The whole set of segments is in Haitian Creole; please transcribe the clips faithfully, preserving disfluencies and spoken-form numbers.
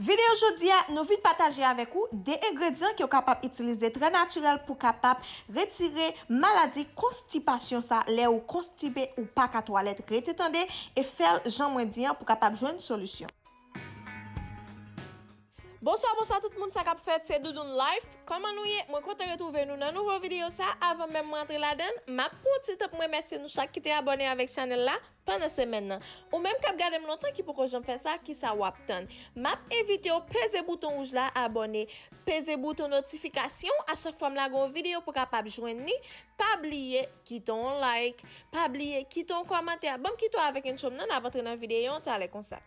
Videyo jodi a, nou vin pataje avèk ou de engredyan ke w kapab itilize trè natirèl pou kapab retire maladi konstipasyon sa lè ou konstipe, ou pa ka twalèt. Rete tande e fè l jan mwen di an pou kapab jwenn solisyon. Bonswa, bonswa tout moun, sa k ap fèt? Se Doudoune Life. Kòman nou ye? Mwen kontan retwouve nou nan nouvo videyo sa. Avan menm mwen antre ladan l, m ap pran yon ti tan pou m remèsye nou chak ki te abòne avèk chanèl la pandan semèn nan. Ou menm k ap gade m lontan ki poko janm fè sa, kisa w ap tann? M ap envite w peze bouton wouj la, abòne, peze bouton notifikasyon a chak fwa m lage yon videyo pou w kapab jwenn li. Pa bliye kite yon like, pa bliye kite yon kòmantè. Ban m kite w avèk entwo m nan, n ap antre nan videyo an talè konsa.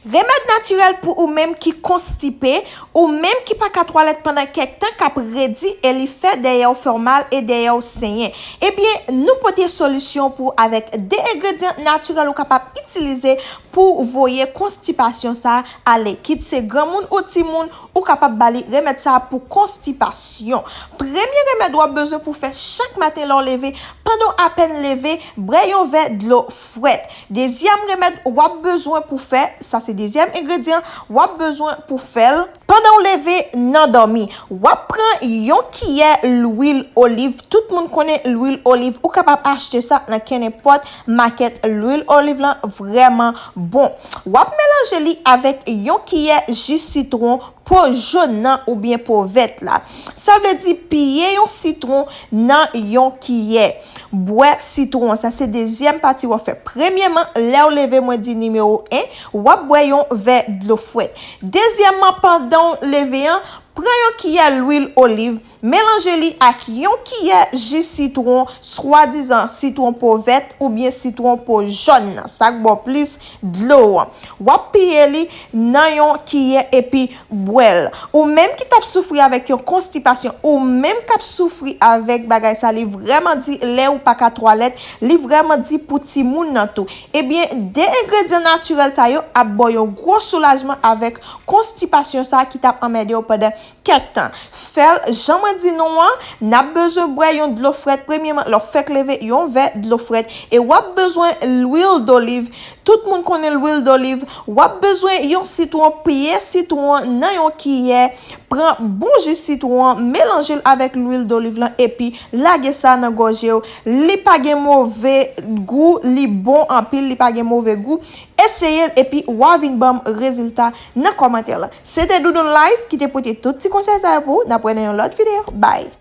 Remèd natirèl pou ou menm ki konstipe, ou menm ki pa ka twalèt pandan kèk tan, k ap redi e li fè dèyè w fè w mal e dèyè w senyen. Ebyen, nou pote solisyon pou ou avèk de engredyan natirèl ou kapab itilize pou voye konstipasyon sa ale. Kit se granmoun ou timoun, ou kapab ba li remèd sa pou konstipasyon. Premye remèd w ap bezwen pou fè chak maten lè w leve, pandan w apèn leve, bwè yon vè dlo frèt. Dezyèm remèd w ap bezwen pou fè, sa se dezyèm engredyan, w ap bezwen pou fè l pandan w leve nan dòmi. W ap pran yon kiyè lwil oliv. Tout moun konnen lwil oliv. Ou kapab achte sa nan kenenpòt makèt. Lwil oliv lan vrèman bon. W ap melanje li avèk yon kiyè ji sitwon po jòn nan oubyen po vèt la. Sa vle di piye yon sitwon nan yon kiyè. Bwè sitwon an, sa se dezyèm pati w ap fè. Premyèman, lè w leve, mwen di nimewo en, w ap bwè yon vè dlo frèt. Dezyèmman, pandan w leve an, pran yon kiyè lwil oliv, melanje li ak yon kiyè ji sitwon, swadizan sitwon po vèt oubyen sitwon po jòn nan, sa k ba w plis dlo an. W ap piye li nan yon kiyè epi bwè l. Ou menm ki t ap soufri avèk yon konstipasyon, ou menm k ap soufri avèk bagay sa, li vrèman di lè ou pa ka twalèt, li vrèman di pou timoun nan tou. Ebyen, de engredyan natirèl sa yo ap ba w yon gwo soulajman avèk konstipasyon sa ki t ap anmède w pandan kèk tan. Fè l jan mwen di nou an, n ap bezwen bwè yon dlo frèt. Premyèman, lè w fèk leve, yon vè dlo frèt. E w ap bezwen lwil doliv. Tout moun konnen lwil doliv. W ap bezwen yon sitwon, piye sitwon an nan yon kiyè. Pran bon ji sitwon an, melanje l avèk lwil doliv lan, epi lage sa nan gòje w. Li pa gen move gou, li bon anpil, li pa gen move gou. Eseye l, epi w a vin ban m rezilta nan kòmantè la. Se te Doudoune Life ki te pote tout ti konsèy sa yo pou ou. N ap wè nan yon lòt videyo. Bye!